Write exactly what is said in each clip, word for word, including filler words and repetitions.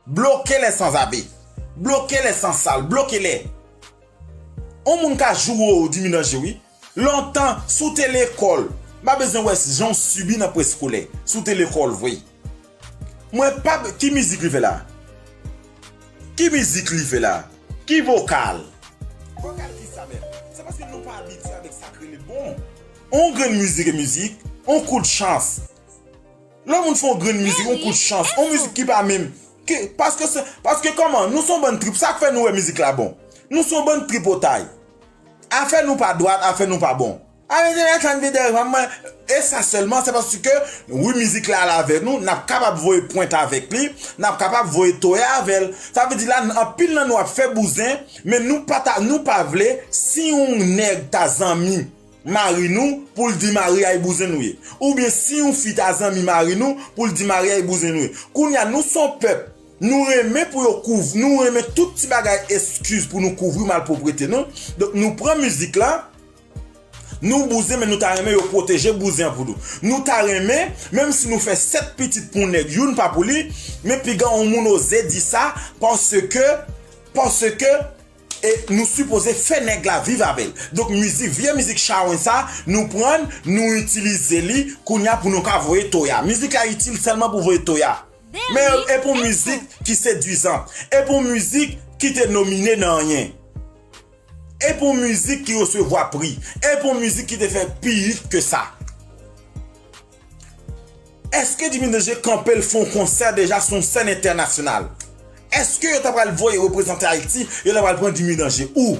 Bloke lè sanzave. Bloke lè sansal. Bloke lè. On moun ka joure w, Jimmy Danje, wi. Lontan, si w te lekòl, m pa bezwen wè jan w sibi nan preskolè. Si w te lekòl vre. Mwen pa, ki mizik li fè la? Ki mizik li fè la? Ki vokal? Vokal ki sa menm? Se paske nou pa abitye avèk sa k rele bon. On grenn mizik e mizik, on kout chans. Lè yon moun fè yon grenn mizik, yon kout chans, yon mizik ki pa menm. Ki, paske se, paske kòman, nou se yon bann trip, sa k fè nou wè mizik la bon. Nou se yon bann tripotay. Afè nou pa dwat, afè nou pa bon. Amen, amen, amen, amen, amen. E sa sèlman, se paske, wi, mizik la al avè nou, n ap kapab voye pwent avèk li, n ap kapab voye toya avè l. Sa vle di la, anpil nan nou ap fè bouzen, men nou pa ta, nou pa vle, si yon nèg ta zanmi mari nou, pou l di mari a e bouzen nou ye. Oubyen si yon fi ta zanmi mari nou, pou l di mari a e bouzen nou ye. Kounye a, nou se yon pèp. Nou renmen pou yo kouv-, nou renmen tout ti bagay eskiz pou nou kouvri malpwoprete nou. Donk, nou pran mizik la, nou bouzen, men nou ta renmen yo pwoteje bouzen an pou nou. Nou ta renmen, menm si nou fè sèt pitit pou yon nèg, youn pa pou li, men piga yon moun oze di sa, paske, paske, e nou sipoze fè nèg la viv avè l. Donk, mizik, vye mizik chawony sa, nou pran l, nou itilize li, kounye a pou nou ka voye toya. Mizik la itil sèlman pou voye toya. Men e pou mizik ki sedwizan. E pou mizik ki te nomine nan anyen. E pou mizik ki resevwa pri. E pou mizik ki te fè pi hit ke sa. Èske Jimmy Danje kanpe l fè yon konsè deja sou yon sèn entènasyonal? Èske yo ta pral voye reprezante Ayiti, yo ta pral pran Jimmy Danje? Ou?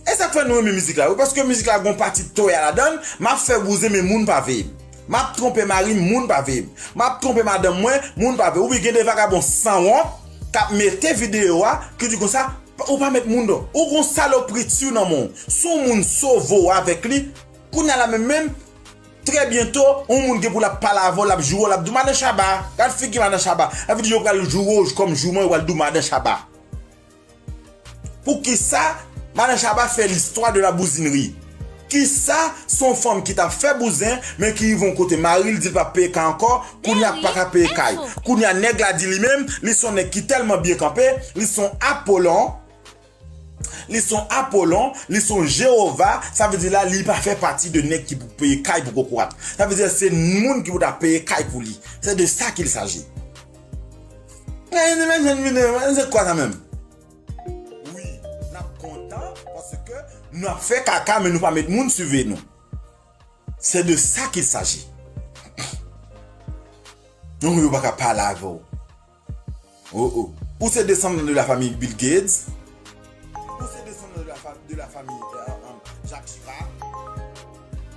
E sa k fè nou renmen mizik la, wi, paske mizik la gon pati toya ladan l, m ap fè bouzen men moun pa veye m. M ap twonpe mari m, moun pa veye m. M ap twonpe madanm mwen, moun pa veye m. Oubyen gen de vagabon sanwont k ap mete videyo a, ki di konsa, ou pa met moun non. Ou gon salopri ti w nan men w. Si yon moun sove w avèk li, kounye a la menm menm, trè byento, yon moun gen pou l ap pale avè w, l ap joure w, l ap di w madan Shabba. Gad figi madan Shabba. Sa vle di yo pral joure w kòm jouman, yo pral di w madan Shabba. Poukisa madan Shabba fè l'histoire de la bousinerie? Kisa se yon fanm ki t ap fè bouzen, men ki rive yon kote mari l di l p ap peye kay ankò, kounye a pa ka peye kay. Kounye a nèg la di li menm, li se yon nèg ki tèlman byen kanpe, li se yon Apolon, li se yon Apolon, li se yon Jewova, sa vle di la, li pa fè pati de nèg ki pou peye kay pou kokorat. Sa vle di se moun ki pou ta peye kay pou li. C'est de ça qu'il s'agit. Men, men, men, men, men, se kwa sa menm? Wi, n ap kontan paske nou ap fè kaka, men nou pa met moun siveye nou. C'est de ça qu'il s'agit. Non, yo pa ka pale avè w. Oh, oh. Ou se desandan de la famille Bill Gates. Ou se desandan de la fa-, de la famille, euh, euh, Jacques Chirac.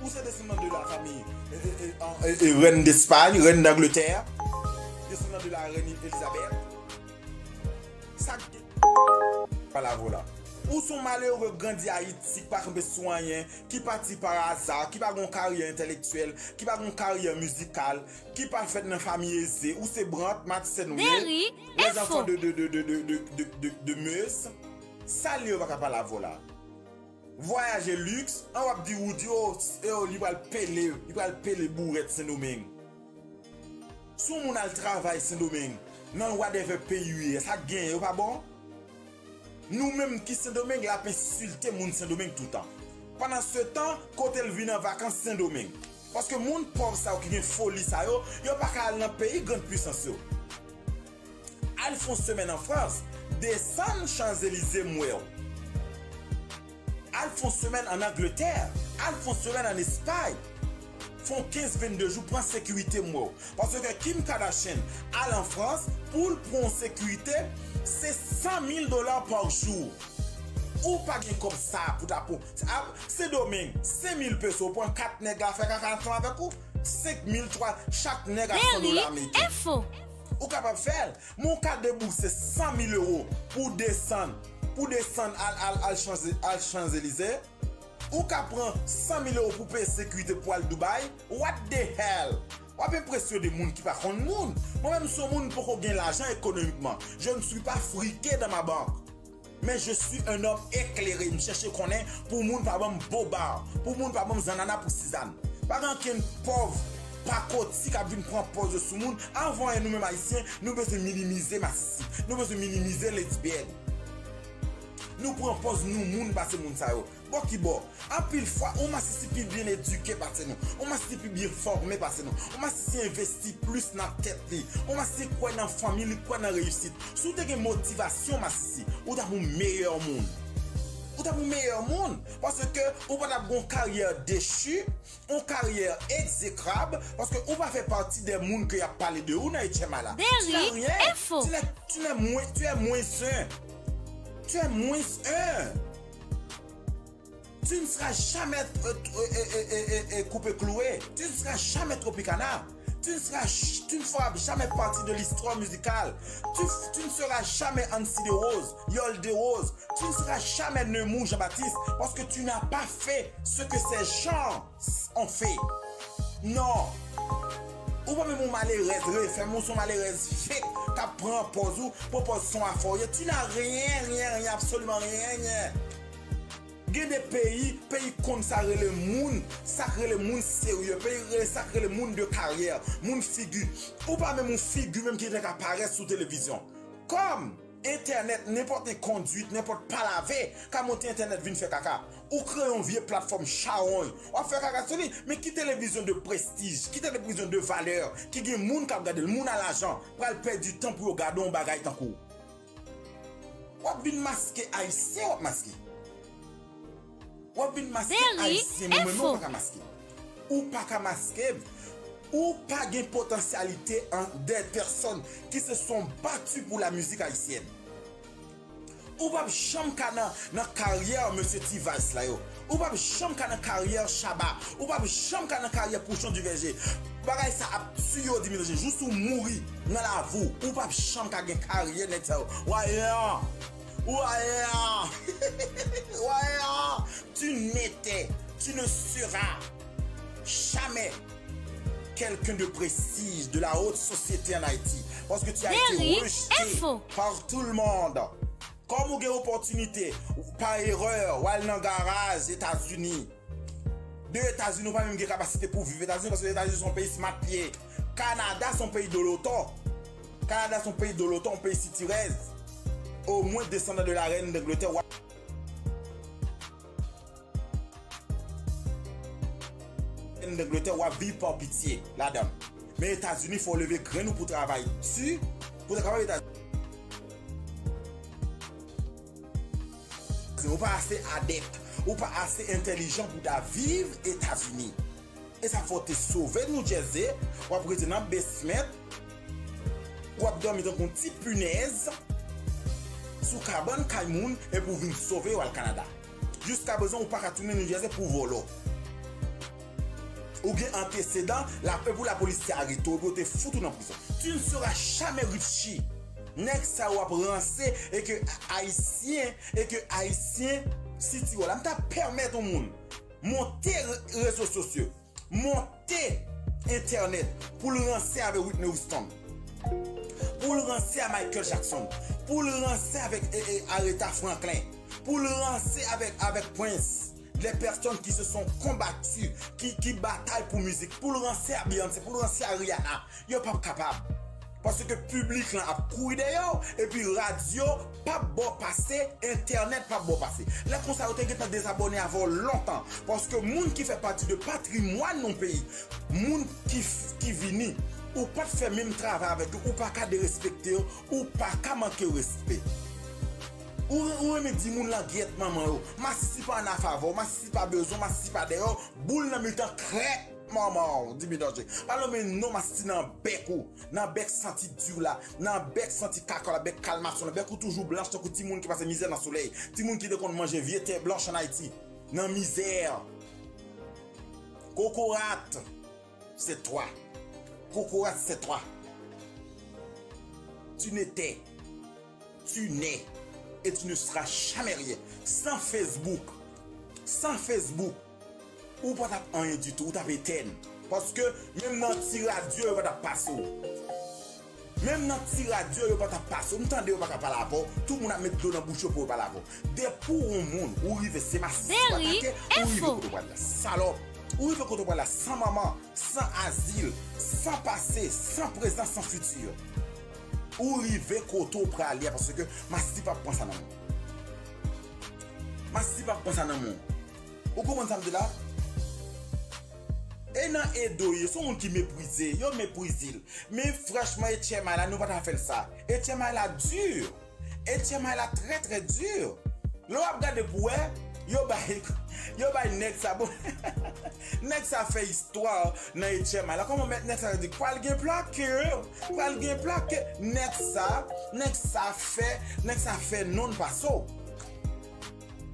Ou se desandan de la famille, euh, euh, euh, euh, euh, reine d'Espagne, reine d'Angleterre. Desandan de la reine Elisabeth. Sa k gen pale avè w la? Ou se yon malere grandi Ayiti, ki pa kanpe sou anyen, ki pati pa aza, ki pa gen yon karyè entèlektyèl, ki pa gen yon karyè mizikal, ki pa fèt nan fanmi eze. Ou se Brandt, Madsen, Willet, les enfants de, de, de Meuse. Sa l ye, yo pa ka pale avè w la? Vwayaje liks, an w ap di Roody, oh, oh, li pral pele, li pral pele bourèt Sendomeng. Si yon moun al travay Sendomeng, nan whatever peyi w ye, sa k genyen, yo pa bon? Nou menm ki Sendomeng, l ap ensilte moun Sendomeng toutan. Pandansetan, kote l vin an vakans Sendomeng? Paske moun pòv sa yo ki gen foli sa yo, yo pa ka al nan peyi grann pwisans yo. Al fè yon semèn an Frans, desann Chanzelize m wè w. Al fè yon semèn ann Angletè, al fè yon semèn ann Espay. Fè yon kenz vennde jou, pran sekirite m wè w. Paske Kim Kardashian al an Frans pou l pran yon sekirite, se san mil dola pa jou. Ou pa gen kòb sa pou ta pran. Sendomeng, senk mil peso, ou pran kat nèg la fè kaka ansanm avèk ou, senk mil, twa, chak nèg a san dola ameriken. Ou kapab fè l, men w ka debouse san mil ewo pou desann, pou desann al, al, al Chanze-, al Chanzelize. Ou ka pran san mil ewo pou peye sekirite pou al Dubai. What the hell? W ap enpresyone moun ki pa konn moun. Mwen menm, se yon moun m poko gen lajan ekonomikman. Je ne suis pas friqué dans ma banque. Men je suis un homme éclairé. M chèche konnen pou moun pa ban m boba, pou moun pa ban m zannana pou sizann. Pa gen ankenn pòv pakoti k ap vin pran pòz yo sou moun. Anvan anyen, nou menm Ayisyen, nou bezwen minimize masisi. Nou bezwen minimize lesbyèn. Nou pran pòz nou moun pase moun sa yo. Bò ki bò? Anpil fwa, yon masisi pi byen edike pase nou. Yon masisi pi byen fòme pase nou. Yon masisi envesti plis nan tèt li. Yon masisi kwè nan fanmi, li kwè nan reyisit. Si w te gen motivasyon masisi, ou t ap yon meyè moun. Ou t ap yon meyè moun. Paske ou pa t ap gen yon karyè dechi, yon karyè egzekrab, paske ou pa fè pati de moun ke y ap pale de ou nan H M I la. Tu n'as rien. Tu n'es, tu n'es moins, tu es moins un. Tu es moins un. Tu ne seras jamais, euh, euh, euh, euh, euh, euh, Coupé Cloué. Tu ne seras jamais Tropicana. Tu ne seras, tu ne feras jamais partie de l'histoire musicale. Tu, tu ne seras jamais Ancy Desroses, Yol Desroses. Tu ne seras jamais Nemours Jean-Baptiste parce que tu n'as pas fait ce que ces gens ont fait. Non. Ou pa menm yon malerèz refè, men ou se yon malerèz fake k ap pran pòz ou, pran pòz se yon afè w ye. Tu n'as rien, rien, rien, absolument rien, rien. Gen de peyi, peyi konn sa rele moun, sa k rele moun serye, peyi rele sa k rele moun de karyè, moun figi. Ou pa menm yon figi menm ki te ka parèt sou televizyon. Kòm entènèt, nenpòt kondwit, nenpòt palave ka monte entènèt vin fè kaka. Ou kreye yon vye platfòm chawony. W ap fè kaka sou li, men ki televizyon de prestij, ki televizyon de valè, ki gen moun k ap gade l, moun a lajan, pral pèdi tan pou yo gade yon bagay tankou w. W ap vin maske Ayisyen, w ap maske. W ap vin maske Ayisyen, men mwen menm ou pa ka maske. Ou pa ka maske. Ou pa gen potansyalite an des personnes qui se sont battues pour la musique haïtienne. Ou p ap janm ka nan, nan karyè mesye T-Vice la yo. Ou p ap janm ka nan karyè Shabba. Ou p ap janm ka nan karyè Pouchon Duverger. Bagay sa ap tiye w, Dimitri. Jis ou mouri nan lavi w, ou p ap janm ka gen karyè nèg sa yo. Ou ayen an. Ou ayen an. Ou ayen an. Tu n'étais, tu ne seras jamais quelqu'un de prestige de la haute société en Haïti. Parce que tu as été rejeté par tout le monde. Kòm ou gen opòtinite, pa erè, w al nan garaj Etazini. De Etazini, ou pa menm gen kapasite pou viv Etazini, paske Etazini se yon peyi smart li ye. Kanada se yon peyi doloto. Kanada se yon peyi doloto, yon peyi sitirèz. Omwen desandan de la reine d'Angleterre, w ap reine d'Angleterre, w ap viv pa pitye ladan. Men Etazini, fò w leve grenn ou pou travay di, pou w ta kapab Etazini. Ou pa ase adèpt, ou pa ase entèlijan pou ta viv Etazini. E sa fè w te sove New Jersey, w ap rete nan basement, w ap dòmi tankou yon ti pinèz sou kabann kay moun, epi w vin sove w al Kanada. Jiskaprezan, ou pa ka tounen New Jersey pou vòlò. Ou gen antesedan, la, epi lapolis te arete w, epi yo te fout ou nan prizon. Tu ne seras jamais Richie. Nèg sa yo ap ranse, e ke Ayisyen, e ke Ayisyen sitire w la. M ta pèmèt yon moun monte re-, rezo sosyo, monte entènèt pou l ranse avèk Whitney Houston, pou l ranse a Michael Jackson, pou l ranse avèk, e, e, Aretha Franklin, pou l ranse avèk, avèk Prince, les personnes qui se sont combattues, ki, ki batay pou mizik, pou l ranse a Beyoncé, pou l ranse a Rihanna, yo p ap kapab. Paske piblik lan ap kouri dèyè w, epi radyo p ap ba w pase, entènèt p ap ba w pase. Lè konsa, yo te gentan dezabòne avè w lontan. Paske moun ki fè pati de patrimwàn yon peyi, moun ki, ki vini, ou pa t fè menm travay avèk yo, ou pa ka derespekte yo, ou pa ka manke yo respè. Ou, ou renmen di moun langyèt manman yo, masisi pa annafavè w, masisi pa bezwen w, masisi pa dèyè w, boul nan mitan krèk manman w, Dimitri Danje. Pa lonmen non masisi nan bèk ou, nan bèk santi di w la, nan bèk santi kaka w la, bèk kalmasyon la, bèk ou toujou blanch tankou timoun ki pase mizè nan solèy, timoun ki te konn manje vye tè blanch ann Ayiti, nan mizè. Kokorat, c'est toi. Kokorat, c'est toi. Tu n'étais, tu n'es et tu ne seras jamais rien. Sans Facebook, sans Facebook, ou pa t ap anyen ditou, ou t ap etèn. Paske menm nan ti radyo, yo pa t ap pase w. Menm nan ti radyo, yo pa t ap pase w. M tande yo pa ka pale avè w. Tout moun ap met dlo nan bouch yo pou yo pale avè w. Depi w yon moun, ou rive se masisi w atake, ou rive kote w pral la. Salòp. Ou rive kote w pral la san manman, san azil, san pase, san prezan, san fiti. Ou rive kote w prale a, paske Masi p ap pran sa nan men w. Masi p ap pran sa nan men w. Ou konprann sa m di la? E nan Edo ye, se yon moun ki meprize, yo meprize l. Men franchman, H M I la, nou pa ta fè l sa. H M I la di. H M I la trè, trè di. Lè w ap gade pou wè, yo bay, yo bay nèg sa, bon, nèg sa fè istwa nan H M I la. Kòman mèt nèg sa di, pral gen plake, pral gen plake. Nèg sa, nèg sa fè, nèg sa fè non pase w.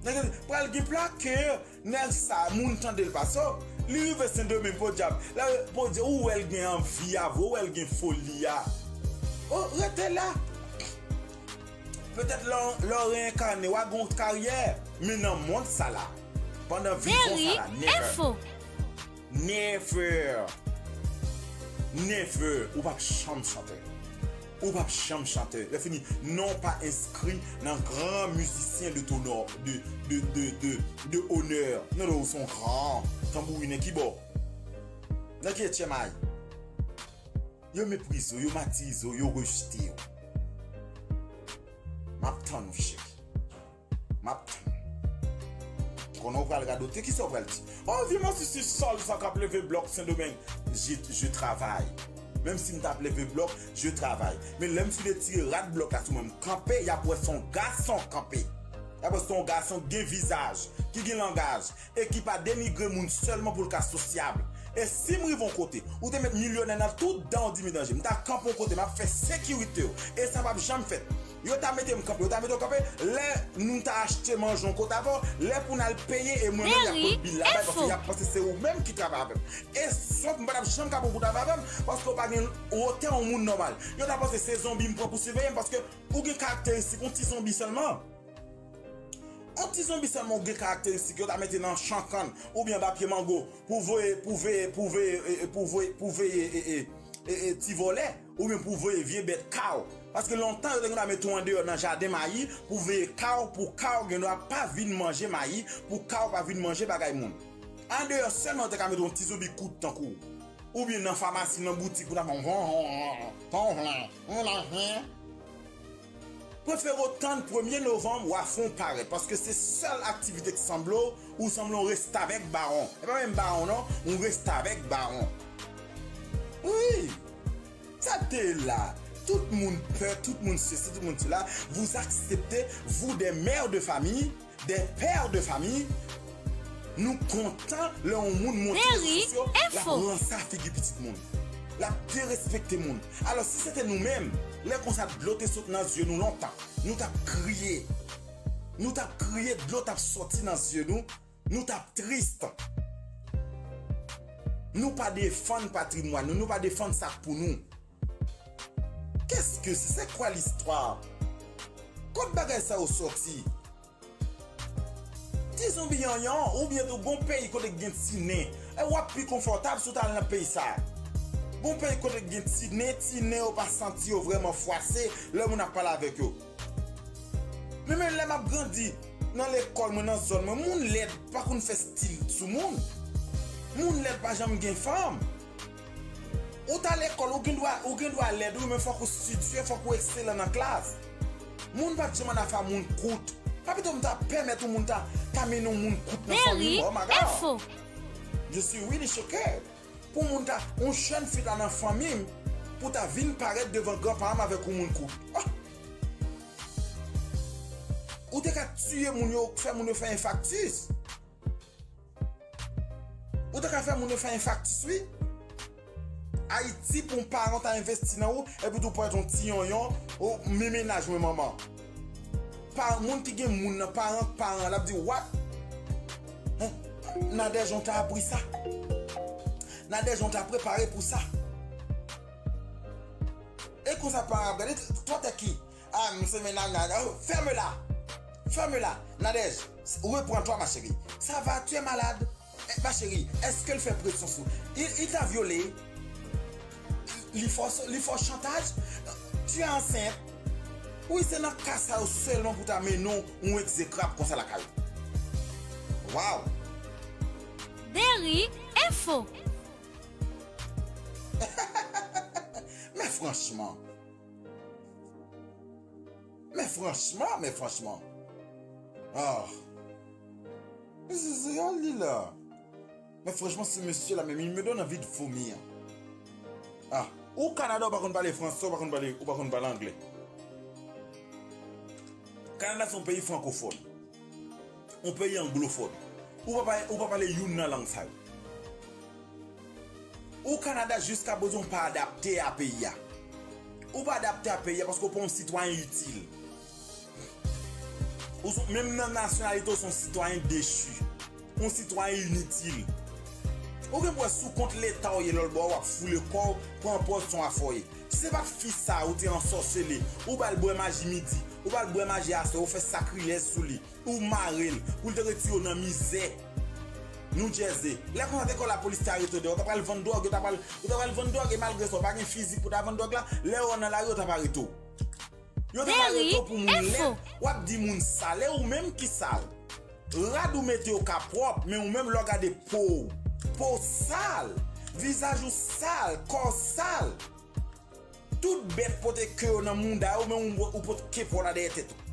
Nèg sa di, pral gen plake. Nèg sa, moun tande l pase w. Li rive Sendomeng, podyab. Lè, podyab, ou wè l gen anvi a vre, ou wè l gen foli a. O, rete la. Petèt lè, lè w reyènkane, w a gen yon karyè. Men nan mond sa la, pandan vivan sa la, never. Never. Never. Ou p ap janm chante. Ou p ap janm chante. Lè fini, non w pa enskri nan gran mizisyen de tonò, de, de, de, de, de onè. Non, non, ou se yon gran tanbourinè ki bò. Nan ki H M I? Yo meprize w, yo matize w, yo rejte w. M ap tann ou, cheri. M ap tann. Konnen w pral radote, kisa w pral di? Oh, vye masisi sal sa k ap leve blòk Sendomeng. Je, je travay. Menm si m t ap leve blòk, je travay. Men lè m fin retire rad blòk la sou mwen, m kanpe, y ap wè se yon gason kanpe. Y ap wè se yon gason ki gen vizaj, ki gen langaj, e ki pa denigre moun sèlman pou l ka sosyab. E si m rive yon kote, ou te met milyonè nan tout dan w di m danje, m ta kanpe yon kote, m ap fè sekirite w. E sa p ap janm fèt. Yo ta mete m kanpe, yo ta mete w kanpe. Lè nou ta achte manje yon kote avè w, lè pou n al peye, e mwen menm y ap pot bil la bay, paske y ap panse se ou menm ki travay avè m. E sòt, m pa t ap janm ka pran pou travay avè m, paske w pa gen wotè yon moun nòmal. Yo ta panse se zonbi m pran pou siveye m, paske ou gen karakteristik yon ti zonbi sèlman. Yon ti zonbi sèlman ou gen karakteristik, yo ta mete nan chan kann, oubyen anba pye mango, pou voye, pou veye, pou veye, e, e, pou voye, pou veye, e, e, e, e, ti vòlè, oubyen pou voye vye bèt ka w. Paske lontan, yo te konn mete w andeyò nan jaden mayi, pou veye ka w, pou ka w gendwa pa vin manje mayi, pou ka w pa vin manje bagay moun. Andeyò sèlman, yo te ka mete yon ti zonbi kout tankou w. Oubyen nan famasi, nan boutik, ou ta fè yon hon, hon, hon, hon, hon, hon, hon. Prefere w tann premye novanm, w a fè yon parèt, paske se sèl aktivite ki sanble w, ou sanble yon restavèk bawon. E pa menm bawon non, yon restavèk bawon. Wi. Sa te la. Tout moun pè, tout moun sesi, tout moun sela. Vous acceptez, vous, des mères de famille, des pères de famille, nou kontan lè yon moun monte rezo sosyo, l ap ranse figi pitit moun. L ap derespekte moun. Alò, si se te nou menm, lè konsa dlo te sot nan zye nou lontan. Nou t ap kriye. Nou t ap kriye, dlo t ap sòti nan zye nou. Nou t ap tris. Nou pa defann patrimwàn nou, nou pa defann sa k pou nou. Qu'est-ce que c'est? C'est quoi l'histoire? Kot bagay sa yo sòti? Ti zonbi yanyan, oubyen tou gon peyi kote k gen ti nen. E w ap pi konfòtab si w ta al nan peyi sa. Gon peyi kote k gen ti nen, ti nen yo pa santi yo vrèman fwase lè moun ap pale avèk yo. Men, men lè m ap grandi nan lekòl mwen, nan zòn mwen, moun lèd pa konn fè stil sou moun. Moun lèd pa janm gen fanm. Ou ta lekòl, ou gen dwa, ou gen dwa lèd, wi, men fòk ou estidye, fòk ou ekselan nan klas. Moun pa t janm annafè a moun kout. Pa pito m ta pèmèt yon moun ta, ta mennen yon moun kout nan fanmi m? Oh my God! Je suis really choqué. Pou moun ta, yon jèn fi ta nan fanmi m, pou ta vin parèt devan granparan m avèk yon moun kout. Oh! Ou te ka tiye moun yo, fè moun yo fè enfaktis. Ou te ka fè moun yo fè enfaktis, wi. Ayiti, pou yon paran ta envesti nan ou, epi tou pran yon ti yonyon, ou, men mennaj mwen manman. Pa, moun ki gen moun nan, paran, paran, l ap di, "What? Hein? Nadège, on t'a appris ça? Nadège, on t'a préparé pour ça?" E konsa paran ap gade, "Toi, t'es qui? Ah, m se mennaj Nadège." Oh, ferme-la. Ferme-la. Nadège, reprends-toi, ma chérie. Ça va, tu es malade? Eh, ma chérie, est-ce que l fè presyon sou? Il, il t'a violé? Li fè w, li fè w chantaj? Tu es enceinte? Wi, se nan ka sa yo sèlman pou ta mennen w yon egzekrab konsa lakay ou. Waw! Deri Enfo. Men franchman. Men franchman, men franchman. Ah. Mesye, se al li la. Men franchman, se mesye la menm, il me donne envie de vomir. Ah, ou Kanada, ou pa konn pale fransè, ou pa konn pale, ou pa konn pale anglè. Kanada se yon peyi frankofòn. Yon peyi anglofòn. Ou pa pale, ou pa pale youn nan lang sa yo. Ou Kanada, jiska prezan, ou pa adapte a peyi a. Ou pa adapte a peyi a paske ou pa yon sitwayen itil. Ou se, menm nan nasyonalite, ou se yon sitwayen dechi. Yon sitwayen initil. Ou gen pou wè sou kont leta ou ye lòt bò, w ap foule kò w, pran pòz se yon afè w ye. Si se pa t fi sa a, ou te ansòsele, ou ba l bwè maji midi, ou ba l bwè maji aswè, ou fè sakrilèj sou li, ou mare l, pou l te retire w nan mizè New Jersey. Lè konsa te kò lapolis te arete w deyò, ou ta pral vann dwòg, yo ta pral, ou ta pral vann dwòg, e malgre sa, ou pa gen fizik pou ta vann dwòg la, lè yo nan lari, yo ta pa arete w. Yo ta pral arete w pou moun lèd, w ap di moun sal, e ou menm ki sal. Rad ou mete yo ka pwòp, men ou menm lè w gade po w, po w sal, vizaj ou sal, kò w sal. Tout bèt pote ke yo nan mouda yo, men ou, ou pote ke pa w la dèyè tèt ou.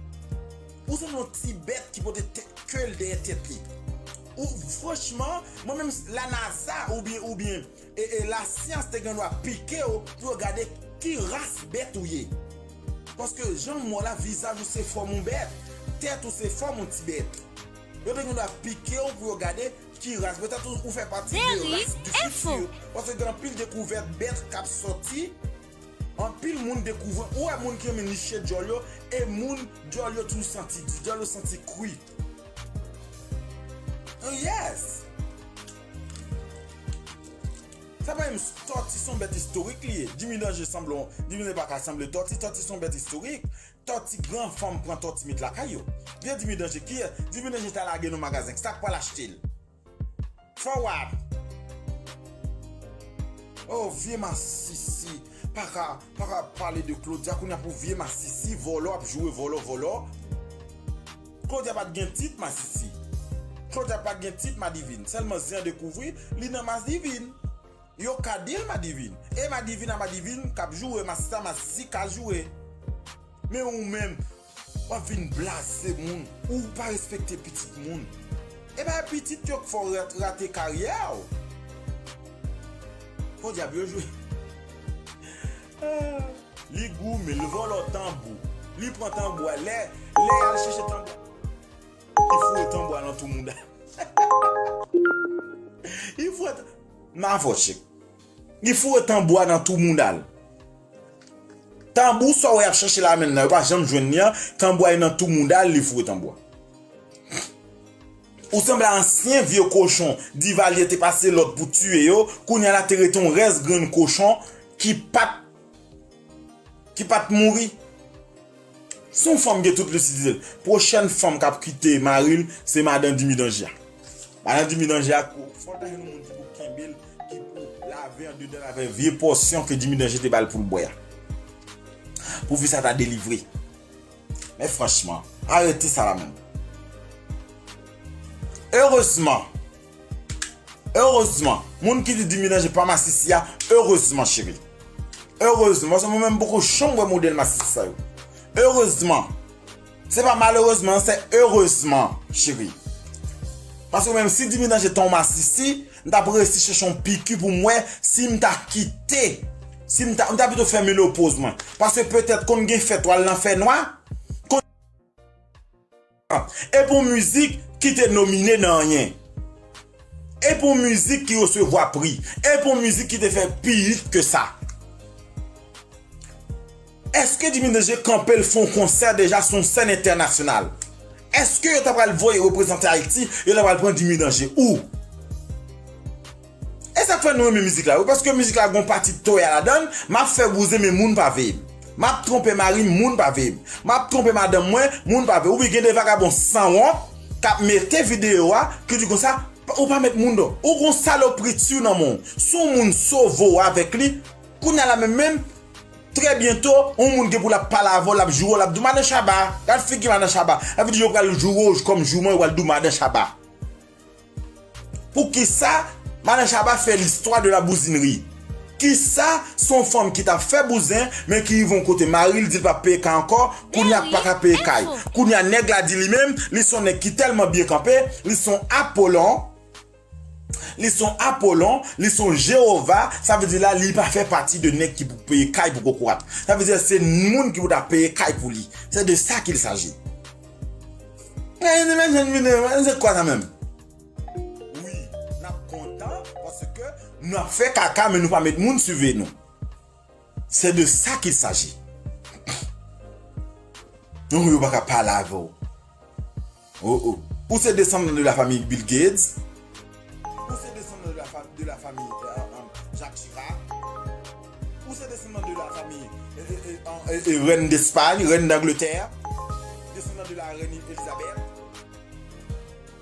Ou sanble yon ti bèt ki pote tè-, ke l dèyè tèt li. Ou, franchman, mwen menm, la NASA oubyen, oubyen, e, e, lasyans te gen dwa pike w pou yo gade ki ras bèt ou ye. Paske jan m wè w la, vizaj ou se fòm yon bèt, tèt ou se fòm yon ti bèt. Yo te gen dwa pike w pou yo gade ki ras. Petèt ou, ou fè pati de ras du futur. Paske gen anpil dekouvèt bèt k ap sòti. Anpil moun dekouvri. Ou wè moun ki renmen niche djòl yo, e moun djòl yo toujou santi di, djòl yo santi kwi. Oh, yes! Sa pa menm, tòti se yon bèt istorik li ye. Jimmy Danger sanble, Jimmy Danger pa ka sanble tòti, tòti se yon bèt istorik. Tòti, gran fanm pran tòti met lakay yo. Vye Jimmy Danger, kiyès? Jimmy Danger ta lage nan magazen, sa k pral achte l? Forward! Oh, vye masisi. Pa ka, pa ka pale de Claudia kounye a pou vye masisi, vòlò, ap joure vòlò, vòlò. Claudia pa t gen tit masisi. Claudia pa t gen tit madivin. Sèlman zen an dekouvri, li nan madivin. Yo ka di l madivin. E madivin a madivin k ap joure, masisi a masisi ka joure. Men ou menm, w ap vin blaze moun. Ou pa respekte pitit moun. E pa pitit yo k fè w rat-, rate karyè w. Podyab yo jwe. Ah, li goumen, li vòlò tanbou. Li pran tanbou a. Lè, lè y al chèche tanbou a, li foure tanbou a nan tou mouda. Li foure tan-, m a fò tchèk. Li foure tanbou a nan tou mouda l. Tanbou sa w wè y ap chèche la menm nan, yo pa janm jwenn li an, tanbou a nan tou mouda l, li foure tanbou a. Ou sanble a ansyen vye kochon, Divalye te pase lòd pou tiye yo, kounye a la te rete yon rès grenn kochon ki pa t, ki pa t mouri. Se yon fanm gen tout lisidite l. Pwochèn fanm k ap kite mari l, se madan Jimmy Danger a. Madan Jimmy Danger a, fò l ta jwenn yon moun ki pou kenbe l, ki pou lave andedan l avèk vye pòsyon ke Jimmy Danger te ba l pou l bwè a. Pou fi sa ta delivre. Men franchman, arete sa la menm. Erezman, erezman, moun ki di Jimmy Danger pa masisi a, erezman, cheri. Erezman, paske mwen menm poko janm wè modèl masisi sa yo. Erezman. Se pa malerezman, se erezman, cheri. Paske menm si Jimmy Danger te yon masisi, m t ap resi chèche yon piki pou m wè si m ta kite. Si m ta, m ta pito fè menopoz mwen. Paske petèt konn gen fèt w al nan fènwa. Konn, e pou mizik ki te nomine nan anyen. E pou mizik ki resevwa pri. E pou mizik ki te fè pi hit ke sa. Èske Jimmy Danger kanpe l fè yon konsè deja sou yon sèn entènasyonal? Èske yo ta pral voye reprezante Ayiti, yo ta pral pran Jimmy Danger? Ou? E sa k fè nou renmen mizik la, wi, paske mizik la gon pati toya ladan l, m ap fè bouzen, men moun pa veye m. M ap twonpe mari m, moun pa veye m. M ap twonpe madanm mwen, moun pa veye. Ou gen de vagabon sanwont k ap mete videyo a, ki di konsa, ou pa met moun dò. Ou gon salopri ti nan men w. Si yon moun sove w avèk li, kounye a la menm menm, trè byento, yon moun gen pou l ap pale avè w, l ap joure w, l ap di w madan Shabba. Gad figi madan Shabba. L ap di yo pral joure w kòm jouman, yo pral di w madan Shabba. Poukisa Madan Shabba fè l'histoire de la bousinerie. Kisa? Se yon fanm ki t ap fè bouzen, men ki rive yon kote, mari l di l p ap peye kay ankò, kounye a pa ka peye kay. Kounye a nèg la di li menm, li se yon nèg ki tèlman byen kanpe, li se yon Apolon, li se yon Apolon, li se yon Jewova, sa vle di la, li pa fè pati de nèg ki pou peye kay pou kokorat. Sa vle di se moun ki pou ta peye kay pou li. C'est de ça qu'il s'agit. Gade, men jèn videyo, men se kwa sa menm? Wi, n ap kontan paske nou ap fè kaka, men nou pa met moun siveye nou. C'est de ça qu'il s'agit. Non, yo pa ka pale avè w. Oh, oh. Ou se desandan de la famille Bill Gates. Ou se desandan de la, fa- de la famille euh, euh, Jacques Chirac. Ou se desandan de la famille euh, euh, euh, euh, euh, reine d'Espagne, reine d'Angleterre. Desandan de la reine Elisabeth.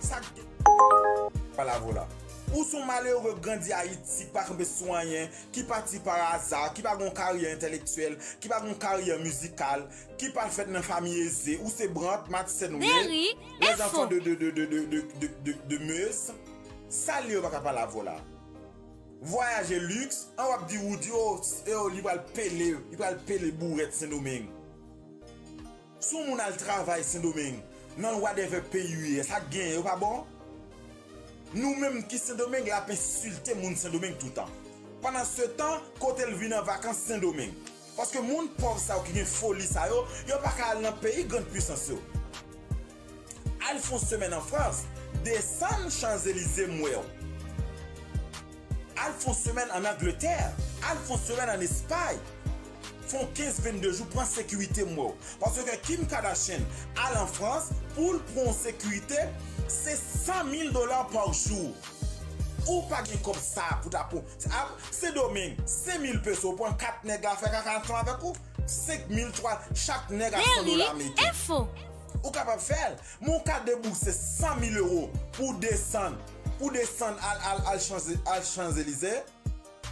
Sa k gen pa lavi w la. Ou se yon malere grandi Ayiti, ki pa kanpe sou anyen, ki pati pa aza, ki pa gen yon karyè entèlektyèl, ki pa gen yon karyè mizikal, ki pa fèt nan fanmi eze. Ou se Brant Matisèn ou ye. Les enfants de, de, de, de, de, de, de, de, de Meuse. Sa l ye yo pa ka pale avè w la. Vwayaje liks, an w ap di Roody, oh, oh, li pral pele, li pral pele bourèt Sendomeng. Si yon moun al travay Sendomeng, nan whatever peyi ou ye, sa k genyen yo pa bon? Nou menm ki Sendomeng, l ap ensilte moun Sendomeng toutan. Pandan se tan, kote l vin an vakans Sendomeng? Paske moun pòv sa yo ki gen foli sa yo, yo pa ka al nan peyi grann pwisans yo. Al fè yon semèn an Frans, desann Chanzelize m wè w. Al fè yon semèn ann Angletè, al fè yon semèn ann Espay. Fè yon kenz vennde jou, pran sekirite m wè w. Paske Kim Kardashian al an Frans pou l pran yon sekirite, se san mil dola pa jou. Ou pa gen kòb sa pou ta pran. Sendomeng, senk mil peso, ou pran kat nèg la fè kaka ansanm avèk ou, senk mil, twa, chak nèg a san dola ameriken. Ou kapab fè l, men ou ka debouse san mil ewo pou desann, pou desann al, al, al Chanze-, al Chanzelize.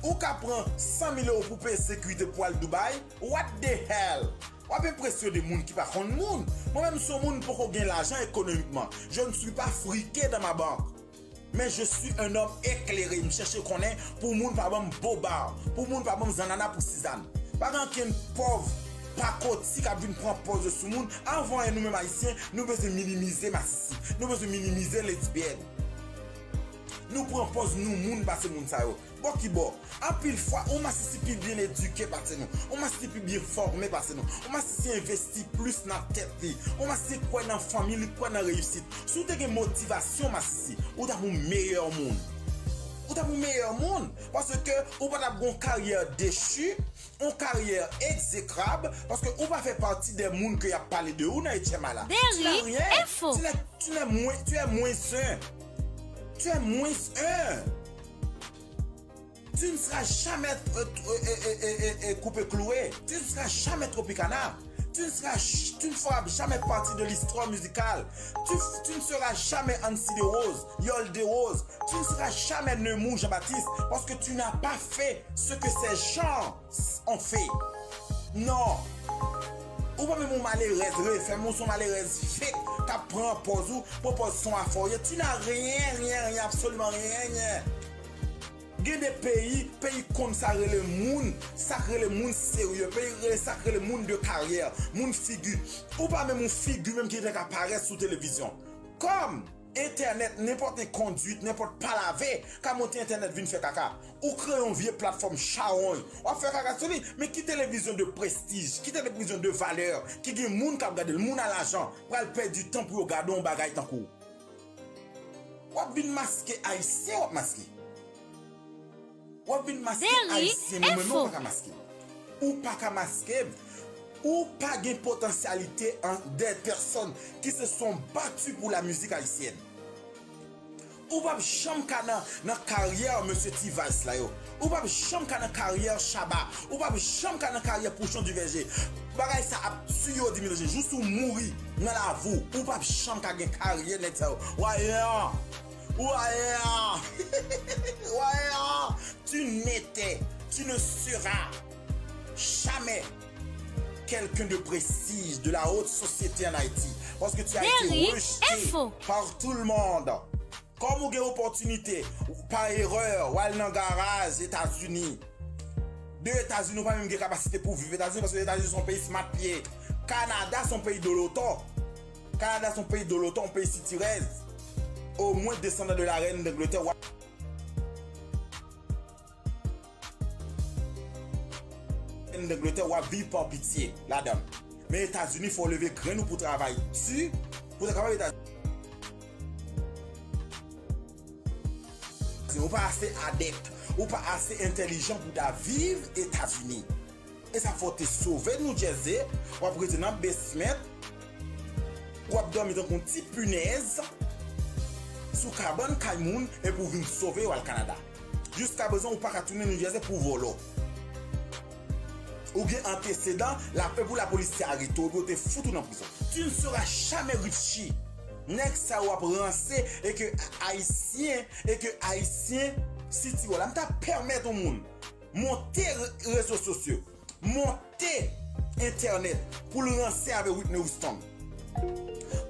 Ou ka pran san mil ewo pou peye sekirite pou al Dubai. What the hell? W ap enpresyone moun ki pa konn moun. Mwen menm, se yon moun poko gen lajan ekonomikman. Je ne suis pas friqué dans ma banque. Men je suis un homme éclairé. M chèche konnen pou moun pa ban m boba, pou moun pa ban m zannana pou sizann. Pa gen ankenn pòv pakoti k ap vin pran pòz yo sou moun. Anvan nou menm Ayisyen, nou bezwen minimize masisi. Nou bezwen minimize lesbyèn. Nou pran pòz nou moun pase moun sa yo. Bò ki bò? Anpil fwa, yon masisi pi byen edike pase nou. Yon masisi pi byen fòme pase nou. Yon masisi envesti plis nan tèt li. Yon masisi kwè nan fanmi, li kwè nan reyisit. Si w te gen motivasyon masisi, ou t ap yon meyè moun. Ou t ap yon meyè moun. Paske ou pa t ap gen yon karyè dechi, yon karyè egzekrab, paske ou pa fè pati de moun ke y ap pale de ou nan H M I la. Tu n'as rien. Tu n'as, tu n'es moins, tu es moins un. Tu es moins un. Tu ne seras jamais euh, euh, euh, euh, euh, euh, coupé cloué. Tu ne seras jamais Tropicana. Tu ne seras, tu ne feras jamais partie de l'histoire musicale. Tu, tu ne seras jamais Ancy Desroses, Yol Desroses. Tu ne seras jamais Nemours Jean-Baptiste parce que tu n'as pas fait ce que ces gens ont fait. Non. Ou pa menm yon malerèz refèm, ou se yon malerèz fake k ap pran pòz ou, pran pòz se yon afè w ye. Tu n'as rien, rien, rien, absolument rien, rien. Gen de peyi, peyi konn sa rele moun, sa k rele moun serye, peyi rele sa k rele moun de karyè, moun figi. Ou pa menm yon figi menm ki te ka parèt sou televizyon. Kòm entènèt, nenpòt kondwit, nenpòt palavè ka monte entènèt vin fè kaka. Ou kreye yon vye platfòm chawony, w ap fè kaka sou li. Men ki televizyon de prestij, ki televizyon de valè, ki gen moun k ap gade l, moun a lajan, pral pèdi tan pou yo gade yon bagay tankou w? W ap vin maske Ayisyen, w ap maske. W ap vin maske Ayisyen, men mwen menm ou pa ka maske m. Ou pa ka maske m. Ou pa gen potansyalite an de pèsòn ki se sont battus pour la musique haïtienne. Ou p ap janm ka nan, nan karyè mesye T-Vice la yo. Ou p ap janm ka nan karyè Shabba. Ou p ap janm ka nan karyè Pouchon Duverger. Bagay sa ap tiye w di mil je. Jous ou mouri nan lavi w, ou p ap janm ka gen karyè nèg sa yo. Wayan! Wayan! Wayan! Tu n'étais, tu ne seras jamais quelqu'un de prestige de la haute société en Haïti. Parce que tu as été rejeté par tout le monde. Kòm ou gen opòtinite, pa erè, w al nan garaj Etazini. De Etazini, ou pa menm gen kapasite pou viv Etazini, paske Etazini se yon peyi smat li ye. Kanada se yon peyi doloto. Kanada se yon peyi doloto, yon peyi sitirèz. Omwen desandan de la rèn d'Angleterre, w ap Rèn d'Angleterre, w ap viv pa pitye ladan l. Men Etazini, fò w leve grenn ou pou travay di, pou w ta kapab Etazini. Ou pa ase adèk, ou pa ase entèlijan pou ta viv Etazini. E sa fè w te sove New Jersey, w ap rete nan basement, w ap dòmi tankou yon ti pinèz sou kabann kay moun, epi w vin sove w al Kanada. Jiskaprezan, ou pa ka tounen New Jersey pou vòlò. Ou gen antesedan, l ap fè pou lapolis te arete w, epi yo te fout ou nan prizon. Tu ne seras jamais Richie. Nèg sa yo ap ranse e ke Ayisyen, e ke Ayisyen sitire w la. M ta pèmèt yon moun monte re- rezo sosyo, monte entènèt pou l ranse avèk Whitney Houston,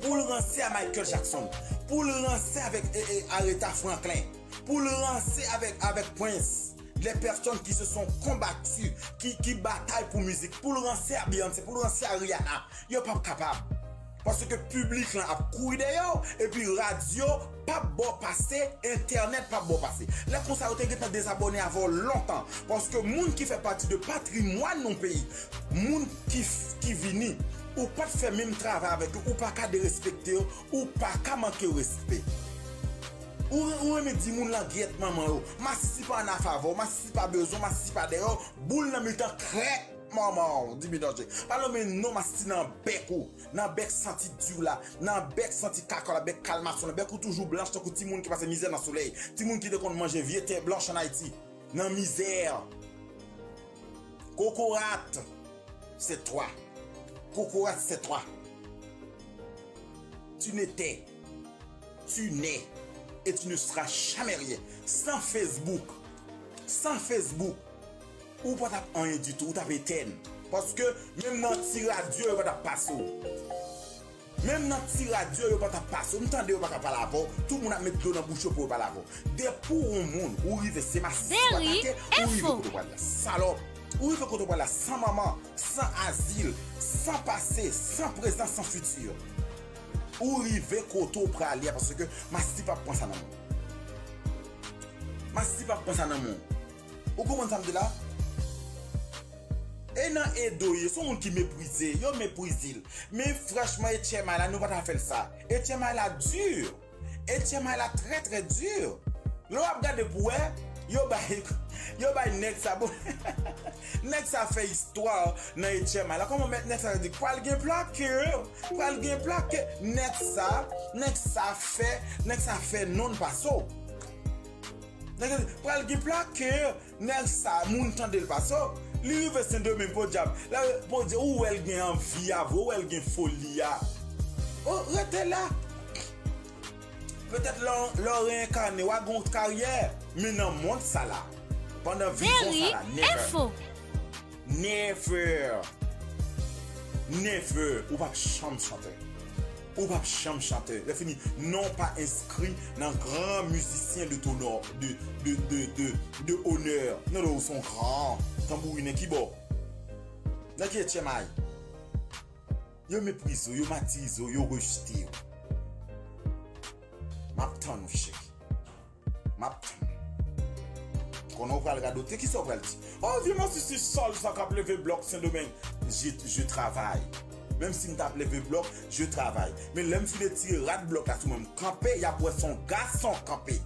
pou l ranse a Michael Jackson, pou l ranse avèk e, e, Aretha Franklin, pou l ranse avèk, avèk Prince, les personnes qui se sont combattues, ki, ki batay pou mizik, pou l ranse a Beyoncé, pou l ranse a Rihanna, yo p ap kapab. Paske piblik lan ap kouri dèyè w, epi radyo p ap ba w pase, entènèt p ap ba w pase. Lè konsa, yo te gentan dezabòne avè w lontan. Paske moun ki fè pati de patrimwàn yon peyi, moun ki, ki vini, ou pa t fè menm travay avèk yo, ou pa ka derespekte yo, ou pa ka manke yo respè. Ou, ou renmen di moun langyèt manman yo, masisi pa ann afavè w, masisi pa bezwen w, masisi pa dèyè w, boul nan mitan krèk manman w, di Midanje. Pa lonmen non masisi nan bèk ou, nan bèk santi di w la, nan bèk santi kaka w la, bèk kalmasyon la, bèk ou toujou blanch tankou timoun ki pase mizè nan solèy, timoun ki te konn manje vye tè blanch ann Ayiti, nan mizè. Kokorat, c'est toi. Kokorat, c'est toi. Tu n'étais, tu n'es et tu ne seras jamais rien. San Facebook, san Facebook, ou pa t ap anyen ditou, ou t ap etèn. Paske menm nan ti radyo, yo pa t ap pase w. Menm nan ti radyo, yo pa t ap pase w. M tande yo pa ka pale avè w. Tout moun ap met dlo nan bouch yo pou yo pale avè w. Depi w yon moun, ou rive se masisi w atake, ou rive kote w pral la. Salòp. Ou rive kote w pral la san manman, san azil, san pase, san prezan, san fiti. Ou rive kote w prale a, paske masisi p ap pran sa nan men w. Masisi p ap pran sa nan men w. Ou konprann sa m di la? E nan Edo ye, se yon moun ki meprize, yo meprize l. Men franchman, H M I la, nou pa ta fè l sa. H M I la di. H M I la trè, trè di. Lè w ap gade pou wè, yo bay, yo bay nèg sa, bon. Nèg sa fè istwa nan H M I la. Kòman mèt nèg sa di, pral gen plakè, pral gen plakè. Nèg sa, nèg sa fè, nèg sa fè non l pase w. Nèg sa di, pral gen plakè. Nèg sa, moun tande l pase w. Li rive Sendomeng, podyab. La, podyab, ou wè l gen anvi a vre, ou wè l gen foli a. O, rete la. Petèt lè, lè w reyènkane, w a gen yon karyè. Men nan mond sa la, pandan vizyon sa la, never. Never. Never. Ou p ap janm chante. Ou p ap janm chante. Lè fini, non w pa enskri nan gran mizisyen de tonò, de, de, de, de, de onè. Non, non, ou se yon gran tanbourinen ki bò. Nan ki H M I? Yo meprize w, yo matirize w, yo rejte w. M ap tann ou, cheri. M ap tann. Konnen w pral radote, kisa w pral di? Oh, vye masisi sal sa k ap leve blòk Sendomeng. Je, je travay. Menm si m t ap leve blòk, je travay. Men lè m fin retire rad blòk la sou mwen, m kanpe, y ap wè se yon gason kanpe.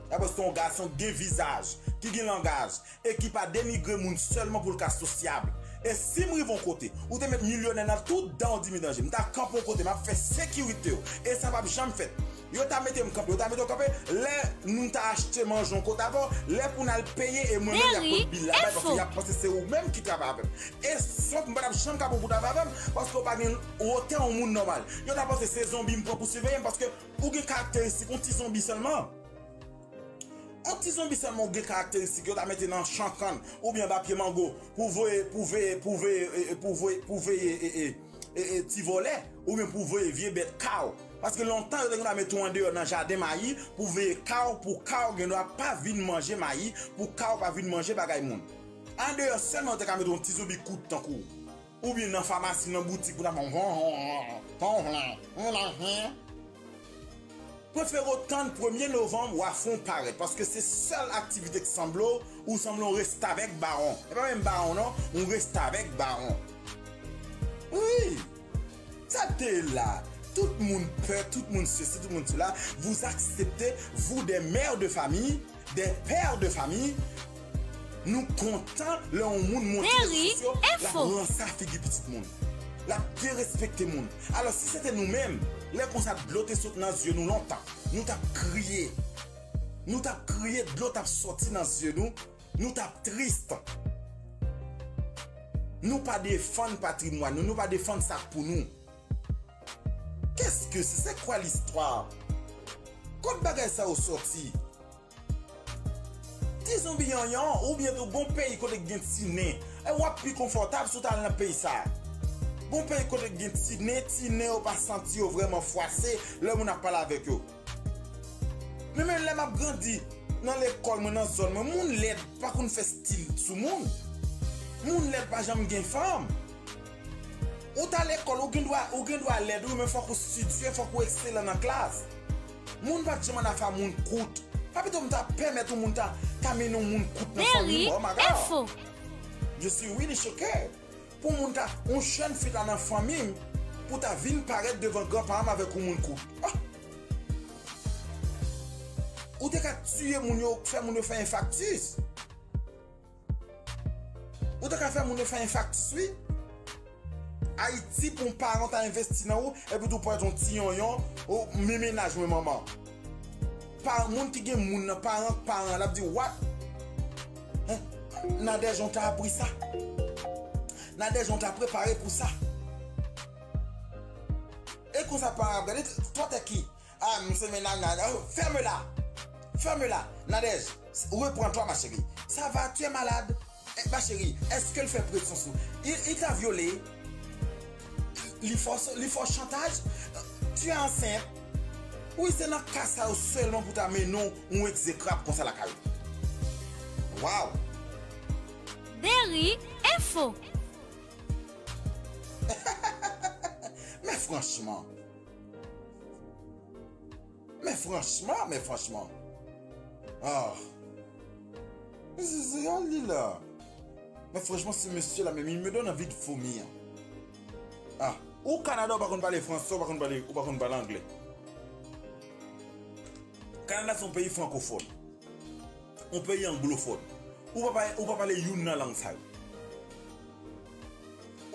Y ap wè se yon gason ki gen vizaj, ki gen langaj, e ki pa denigre moun sèlman pou l ka sosyab. E si m rive yon kote, ou te met milyonè nan tout dan w, di Midanje, m ta kanpe yon kote, m ap fè sekirite w. E sa p ap janm fèt. Yo ta mete m kanpe, yo ta mete w kanpe, lè nou ta achte manje yon kote avè w, lè pou n al peye, e mwen menm y ap pot bil la bay, paske y ap panse se ou menm ki travay avè m. E sòf m pa t ap janm ka pran pou travay avè m, paske w pa gen wotè yon moun nòmal. Yo ta panse se zonbi m pran pou siveye m, paske ou gen karakteristik yon ti zonbi sèlman. Yon ti zonbi sèlman ou gen karakteristik yo ta mete nan chan kann oubyen anba pye mango pou voye, pou veye, pou veye, e, e, pou voye, pou veye, e, e, e, e, ti vòlè, oubyen pou voye vye bèt ka w. Paske lontan, yo te konn mete w andeyò nan jaden mayi pou veye ka w, pou ka w gendwa pa vin manje mayi, pou ka w pa vin manje bagay moun. Andeyò sèlman, yo te ka mete yon ti zonbi kout tankou w. Oubyen nan famasi, nan boutik, pou ta fè yon, yon, yon, yon, yon, yon, yon. Prefere w tann premye novanm, w a fè w parèt, paske se sèl aktivite k sanble w, ou sanble yon restavèk bawon. E pa menm bawon, non, yon restavèk bawon. Wi! Sa te la. Tout moun pè, tout moun sesi, tout moun sela. Vous acceptez, vous, des mères de famille, des pères de famille, nou kontan lè yon moun monte rezo sosyo, l ap ransa figi pitit moun. L ap derespekte moun. Alò, si se te nou menm, lè konsa dlo te sot nan zye nou lontan. Nou t ap kriye. Nou t ap kriye, dlo t ap sòti nan zye nou. Nou t ap tris. Nou pa defann patrimwàn nou, nou pa defann sa k pou nou. Qu'est-ce que c'est? C'est quoi l'histoire? Kot bagay sa yo sòti? Ti zonbi yanyan, oubyen tou gon peyi kote k gen ti nen. E w ap pi konfòtab si w ta al nan peyi sa. Gon peyi kote k gen ti nen, ti nen yo pa santi yo vrèman fwase lè moun ap pale avèk yo. Men, men lè m ap grandi nan lekòl mwen, nan zòn mwen, moun lèd pa konn fè stil sou moun. Moun lèd pa janm gen fanm. Ou ta lekòl, ou gen dwa, ou gen dwa lèd, wi, men fòk ou estidye, fòk ou ekselan nan klas. Moun pa t janm annafè a moun kout. Pa pito m ta pèmèt yon moun ta, ta mennen yon moun kout nan fanmi m? Oh my God! Je suis really choqué. Pou moun ta, yon jèn fi ta nan fanmi m, pou ta vin parèt devan granparan m avèk yon moun kout. Ah! Ou te ka tiye moun yo, fè moun yo fè enfaktis. Ou te ka fè moun yo fè enfaktis, wi. Ayiti, pou yon paran ta envesti nan ou, epi tou pran yon ti yonyon, ou, men mennaj mwen, manman. Pa, moun ki gen moun nan, paran, paran, l ap di, "What? Hein? Nadège, on t'a appris ça? Nadège, on t'a préparé pour ça?" E konsa, paran ap gade, "Toi, t'es qui?" Ah, m se mennaj Nadège. Ferme-la! Ferme-la! Nadège, reprends-toi, ma chérie. Ça va, tu es malade? Eh, ma chérie, est-ce que l fè presyon sou? Il, il t'a violé? Li fè w, li fè w chantaj? Tu es enceinte? Wi, se nan ka sa yo sèlman pou ta mennen w yon egzekrab konsa lakay ou. Waw! Deri Enfo. Men franchman. Men franchman, men franchman. Ah. Zizi a li la. Men franchman, ce monsieur là, même, il me donne envie de vomir. Ah. Ou Kanada, ou pa konn pale fransè, ou pa konn pale, ou pa konn pale anglè. Kanada se yon peyi frankofòn. Yon peyi anglofòn. Ou pa pale, ou pa pale youn nan lang sa yo.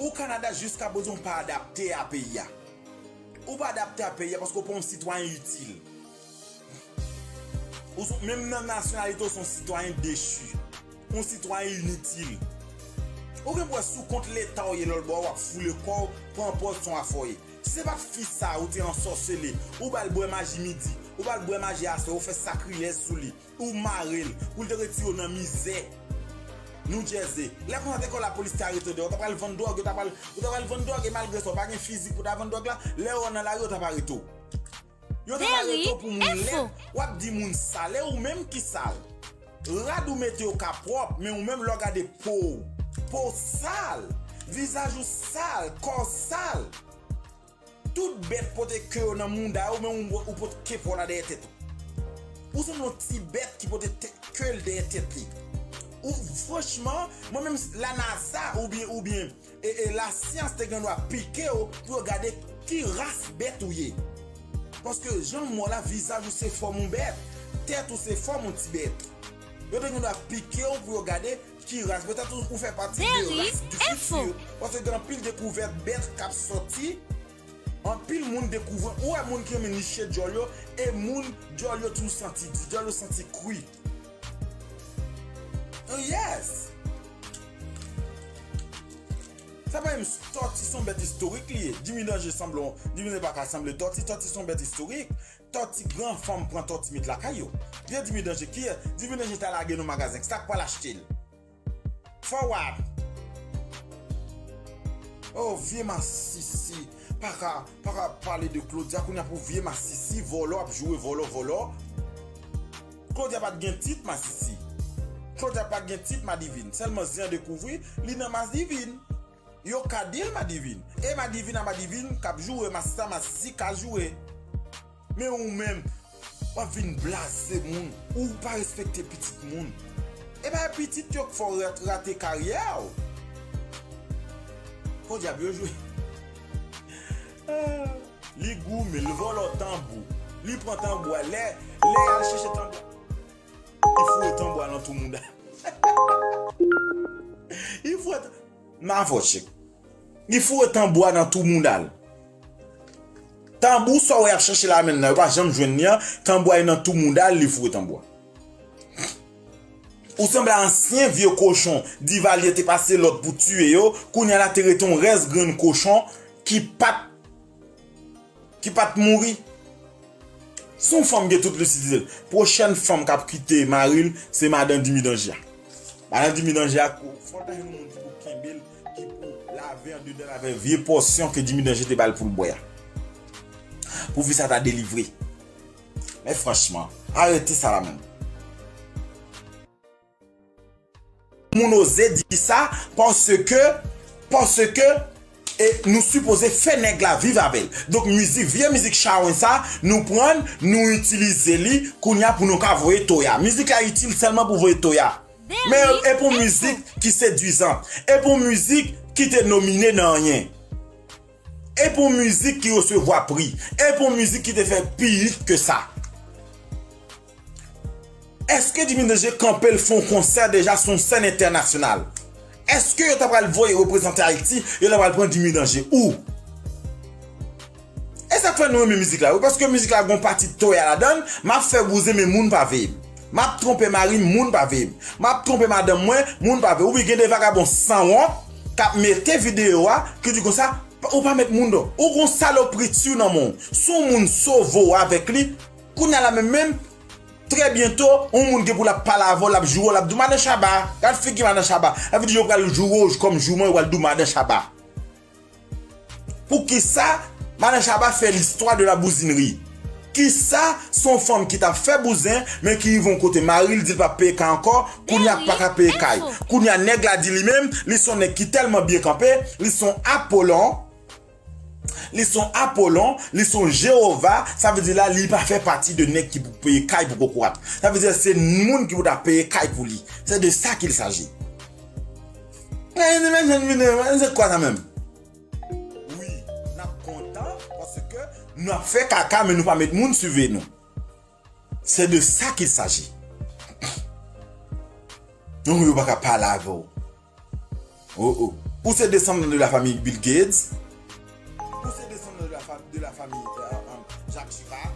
Ou Kanada, jiska prezan, ou pa adapte a peyi a. Ou pa adapte a peyi a paske ou pa yon sitwayen itil. Ou se, menm nan nasyonalite, ou se yon sitwayen dechi. Yon sitwayen initil. Ou gen pou wè sou kont Leta w ye lòt bò, w ap foule kò w, pran pòz se yon afè w ye. Si se pa t fi sa ou te ansòsele, ou ba l bwè maji midi, ou ba l bwè maji aswè, ou fè sakrilèj sou li, ou mare l, pou l te retire w nan mizè New Jersey. Lè konsa te kò lapolis te arete w deyò, ou ta pral vann dwòg, yo ta pral, ou ta pral vann dwòg, e malgre sa, ou pa gen fizik pou ta vann dwòg la, lè yo nan lari, yo t ap arete w. Yo ta pral arete w pou moun lèd, w ap di moun sal, e ou menm ki sal. Rad ou mete yo ka pwòp, men ou menm lè w gade po w, po w sal, vizaj ou sal, kò w sal. Tout bèt pote ke yo nan mouda yo, men ou, ou pote ke pa w la dèyè tèt ou. Ou sanble yon ti bèt ki pote tè-, ke l dèyè tèt li. Ou, franchman, mwen menm, la NASA oubyen, oubyen, e, e, lasyans te gen dwa pike w pou yo gade ki ras bèt ou ye. Paske jan m wè w la, vizaj ou se fòm yon bèt, tèt ou se fòm yon ti bèt. Yo te gen dwa pike w pou yo gade ki ras. Petèt ou, ou fè pati de ras du futur. Paske gen anpil dekouvèt bèt k ap sòti. Anpil moun dekouvri, ou wè moun ki renmen niche djòl yo, e moun djòl yo toujou santi di, djòl yo santi kwi. Oh, yes! Sa pa menm, tòti se yon bèt istorik li ye. Jimmy Danger sanble, Jimmy Danger pa ka sanble tòti, tòti se yon bèt istorik. Tòti, gran fanm pran tòti met lakay yo. Vye Jimmy Danger, kiyès? Jimmy Danger ta lage nan magazen, sa k pral achte l? Forward! Oh, vye masisi. Pa ka, pa ka pale de Claudia kounye a pou vye masisi, vòlò, ap joure vòlò, vòlò. Claudia pa t gen tit masisi. Claudia pa t gen tit madivin. Sèlman zen an dekouvri, li nan madivin. Yo ka di l madivin. E madivin a madivin k ap joure, masisi a masisi ka joure. Men ou menm, w ap vin blaze moun, ou pa respekte pitit moun. E pa pitit yo k fè w rat-, rate karyè w. Podyab yo jwe. Ah, li goumen, li vòlò tanbou. Li pran tanbou a. Lè, lè y al chèche tanbou a, li foure tanbou a nan tou mouda. Li foure tan-, nan fò chèk. Li foure tanbou a nan tou mouda l. Tanbou sa w wè y ap chèche la menm nan, yo pa janm jwenn li an, tanbou a nan tou mouda l, li foure tanbou a. Ou sanble a ansyen vye kochon, Divalye te pase lòd pou tiye yo, kounye a la te rete yon rès grenn kochon ki pa t, ki pa t mouri. Se yon fanm gen tout lisidite l. Pwochèn fanm k ap kite mari l, se madan Dimi Danje a. Madan Dimi Danje a, fò l ta jwenn yon moun ki pou kenbe l, ki pou lave andedan l avèk vye pòsyon ke Dimi Danje te ba l pou l bwè a. Pou fi sa ta delivre. Men franchman, arete sa la menm. Moun oze di sa paske, paske, e, nou sipoze fè nèg la viv avè l. Donk mizik, vye mizik chawony sa, nou pran l, nou itilize li, kounye a pou nou ka voye toya. Mizik la itil sèlman pou voye toya. Men e pou mizik ki sedwizan. E pou mizik ki te nomine nan anyen. E pou mizik ki resevwa pri. E pou mizik ki te fè pi hit ke sa. Èske Dimi Danje kanpe l fè yon konsè deja sou yon sèn entènasyonal? Èske yo ta pral voye reprezante Ayiti, yo ta pral pran Dimi Danje? Ou? E sa k fè nou renmen mizik la, wi, paske mizik la gon pati toya ladan l, m ap fè bouzen, men moun pa veye m. M ap twonpe mari m, moun pa veye m. M ap twonpe madanm mwen, moun pa veye. Oubyen gen de vagabon sanwont k ap mete videyo a, ki di konsa, ou pa met moun dò. Ou gon salopri tchou nan men w. Si yon moun sove w avèk li, kounye a la menm menm, trè byento, yon moun gen pou l ap pale avè w, l ap joure w, l ap di w madan Shabba. Gad figi madan Shabba. Sa vle di yo pral joure w kòm jouman, yo pral di w madan Shabba. Poukisa madan Shabba fè l'histoire de la bousinerie? Kisa se yon fanm ki t ap fè bouzen, men ki rive yon kote mari l di l p ap peye kay ankò, kounye a pa ka peye kay. Kounye a nèg la di li menm, li se yon nèg ki tèlman byen kanpe, li se yon Apolon, li se yon Apolon, li se yon Jewova, sa vle di la, li pa fè pati de nèg ki pou peye kay pou kokorat. Sa vle di se moun ki pou ta peye kay pou li. C'est de ça qu'il s'agit. Men, men, men, men, men, se kwa sa menm? Wi, n ap kontan paske nou ap fè kaka, men nou pa met moun siveye nou. C'est de ça qu'il s'agit. Non, yo pa ka pale avè w. Oh, oh. Ou se desandan de la famille Bill Gates. Ou se desandan de la, fa- de la famille euh, euh, Jacques Chirac.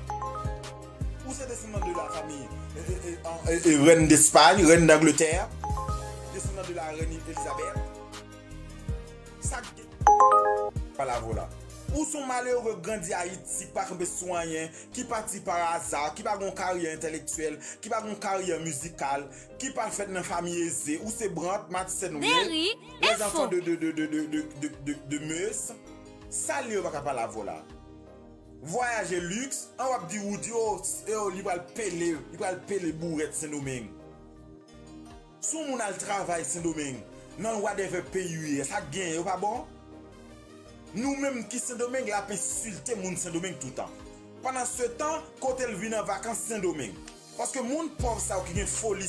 Ou se desandan de la famille euh, euh, euh, euh, euh, reine d'Espagne, reine d'Angleterre. Desandan de la reine Elisabeth. Sa k gen pa lavo la. Ou se yon malere grandi Ayiti, ki pa kanpe sou anyen, ki pati pa aza, ki pa gen yon karyè entèlektyèl, ki pa gen yon karyè mizikal, ki pa fèt nan fanmi eze. Ou se Brandt, Madsen, ou ye. Deri, les enfants de, de, de, de, de, de, de, de Meuse. Sa l ye yo pa ka pale avè w la. Vwayaje liks, an w ap di Roody, oh, oh, li pral pele, li pral pele bourèt Sendomeng. Si yon moun al travay Sendomeng, nan whatever peyi w ye, sa k genyen, yo pa bon? Nou menm ki Sendomeng, l ap ensilte moun Sendomeng toutan. Pandan se tan, kote l vin an vakans Sendomeng? Paske moun pòv sa yo ki gen foli